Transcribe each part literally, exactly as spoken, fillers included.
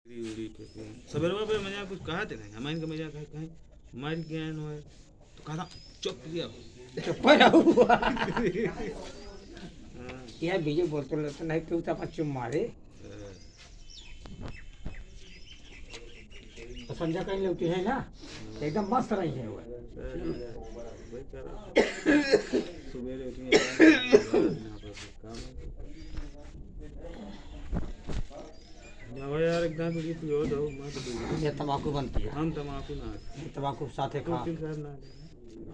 उड़ी, उड़ी फेंके। सबेरवा पे मजा कुछ कहा थे नहीं, हमारे इनका मजा कहा, कहा, "मर गया न होए।" तो कहा था, "चुप लिया हो।" चुप रहो। हाँ। यार, विजय बोलते रहते नहीं, क्यों तो अपन चुप मारे। हाँ। तो संध्या कहीं लौटी है ना, एकदम मस्त रही है वो। हाँ। सुबेरे उठी है, यहाँ पर काम है। जाओ यार, एक दांत बीड़ी पियो, जाओ, मत पियो। ये तमाकू बनती है। हम तमाकू ना। ये तमाकू साथे खा। कुछ दिन साहब ना ले।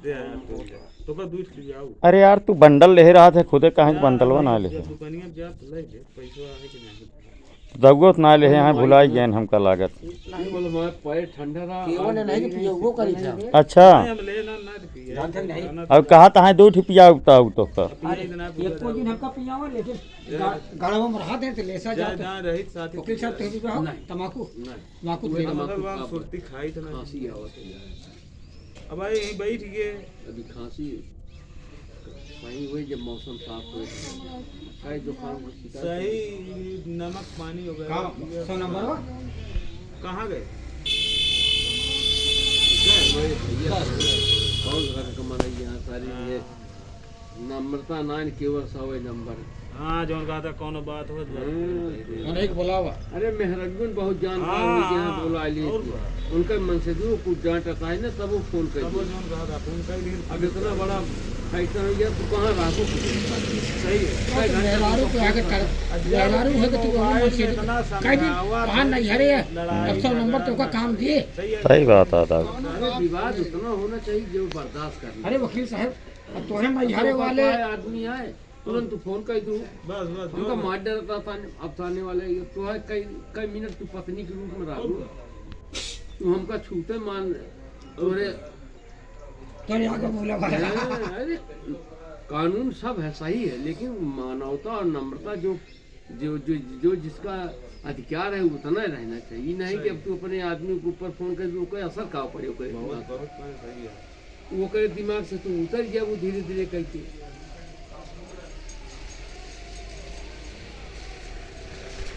दे यार, तू ले। तो का दूध पी जाओ। अरे यार, तू बंडल ले रहा था खुदे, काहे के यार, बंडलवा ना ले? जब दुकानिया जा तो ले ले, पैसा है कि नहीं? दगोत ना ले, यहाँ भुलाई गए हमका लागत। नहीं बोलो, हमारे पैर ठंडा रहा। पियो ने नहीं, पियो वो करी था। अच्छा। नहीं, हम ले ना, ना तो पिए। जानते नहीं। अब कहा था दो ठे पिया उगता उगता का। अरे, ये को दिन हमका पियावा, लेकिन गा-, गाड़वा में रहा दे, तो लेसा जा, जाओ तो। जा, रहित साथी वकील साहब, तुम भी रहो, नहीं। तमाकू, नहीं। तमाकू वो ले लो। तमाकू मतलब वहाँ का सुरती खाई तो ना। खांसी आवत है यार। अब भाई यहीं बैठ गए। अभी खांसी सही हुई जब मौसम साफ हुई। खाई जुकाम की शिकायत सही, नहीं। नमक पानी हो गया। कहाँ? सौ नंबर हो? कहाँ गए? गए, वही भैया। बहुत घर का मनाई यहाँ सारी ये। हाँ। नम्रता नाइन केवल सौ नंबर। हाँ, जौन कहा था, कौनो बात हो, तो बात हम्म। करी। उन्हें के बुलावा। अरे, मेहरगुन बहुत जानकार हाँ, हुई, यहाँ हाँ, बुला लिए और थे। का? उनका मन से जो कुछ जान टकाए ना, तब वो फोन कर तब वो दिए। जौन कहा था, फोन कर दिए। अब इतना बड़ा फैक्टर हो गया, तू कहाँ रखो? सही है। तो मेहरारू के आगे कर, अब मेहरारू है कि तू मोबाइल मन से में इतना कह दी, समझावा, कहाँ नहीं हरे है? लड़ाई अब सौ नंबर तो का झगड़ा। काम दिए। सही है। सही बात है, दादा। अरे, विवाद उतना होना चाहिए जो बर्दाश्त कर ले। अरे, वकील साहब, अब तोहे नैहरे वाले आदमी आए, तुरंत तू फोन कर दू। बस, बस, हमका जो मार डरता था, अब थाने वाले, ये तो है, कई, कई मिनट तू पत्नी के रूप में रह लू। तू हमका छूते मान, तोरे तोरे आगे बोला भाई। हाँ, अरे, कानून सब है, सही है, लेकिन मानवता और नम्रता जो, जो, जो, जो जिसका अधिकार है, उतना रहना चाहिए। नहीं कि सही। अब तू अपने आदमी के ऊपर फोन कर दू, कोई असर का पड़े, कोई बहुत, दिमाग पर। बहुत सही है। वो करे दिमाग से तू उतर गया, वो धीरे धीरे करके।